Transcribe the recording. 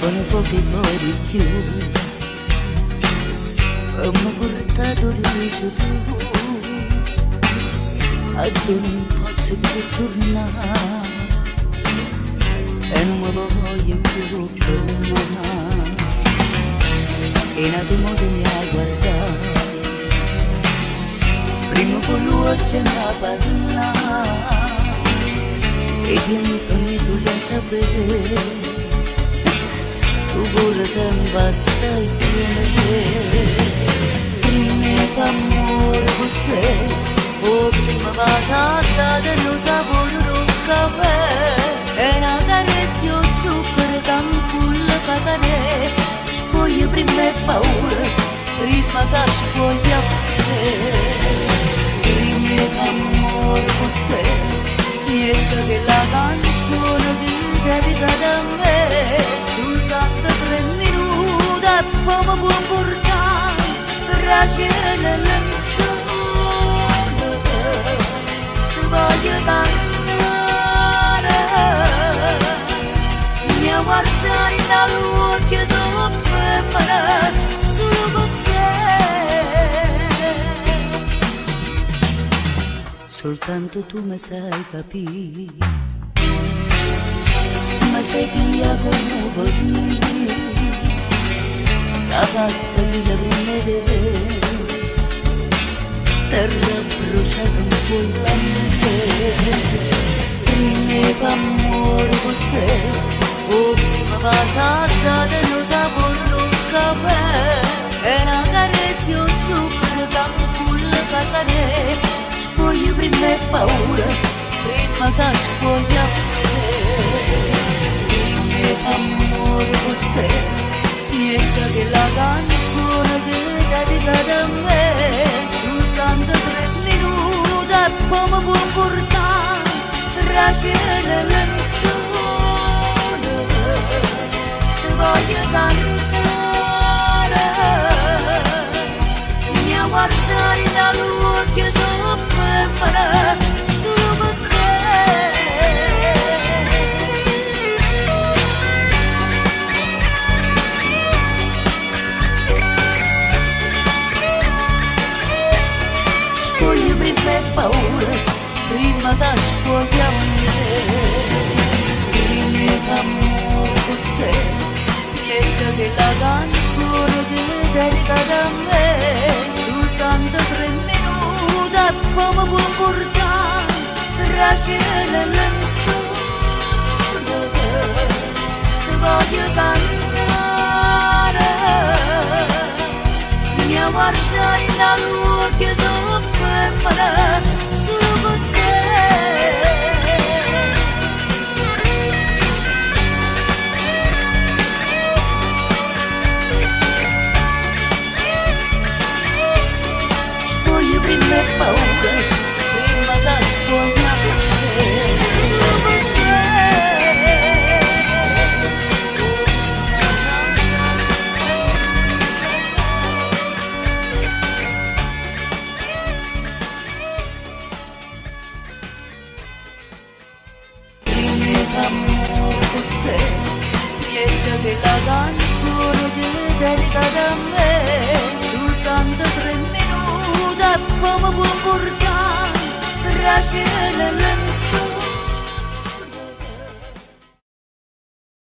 Con nu poco 'e core 'e cchiù Pe me purtà addò dice tu Addò nun pozzo cchiù turnà E nun me voglio cchiù fermà 'E n'atu modo m'hê 'a guardà Primma cu ll'uocchie m'hê 'a parlà 'E tiempe miei tu l'hê 'a sapè Tu pure sempe assaje cchiù 'e me Primma 'e fa ammore cu te 'O primmo vaso ha da tenè 'o sapore d' 'o ccafè E na carezza e 'o zucchero ca 'ncuollo fa cadè Spoglia primma 'e paure primma ca spuoglie a te Primma 'e fa ammore cu te Miette chella canzone che dedicata a me Sultanto tre minute e po' me può purtà Tra cielo e lenzola Te voglio cantare M'hê 'a guardà dint' 'a ll'uocchie so' femmena sulo pe te Soltanto tu me sai capì Me sai piglià comme vogl'io C'ha fatto chillo primma 'e te Terra bruciata 'ncuollo a me Primma 'e fa ammore cu te 'O primmo vaso ha da tenè 'o sapore d' 'o ccafè E na carezza e 'o zucchero ca 'ncuollo fa cadè Spoglia primma 'e paure primma ca spuoglie a me Primma 'e fa ammore cu te Miette chella canzone che dedicata a me Sultanto tre minute e po' me può purtà Tra cielo e lenzola Te voglio cantare M'hê 'a guardà dint' 'a ll'uocchie so' femmena sulo pe te Spoglia primma 'e paure primma ca spuoglie a me Primma 'e fa ammore cu te Miette chella canzone che dedicata a me Sultanto tre minute e po' me può purtà Tra cielo e lenzola Te voglio cantare M'hê 'a guardà dint' 'a ll'uocchie so' femmena sulo pe te Spoglia primma 'e paure primma ca spuoglie a me Sulo pe te. Primma 'e fa ammore cu te Miette chella canzone che dedicata a me Sultanto tre minute e po' me può purtà Tra cielo e.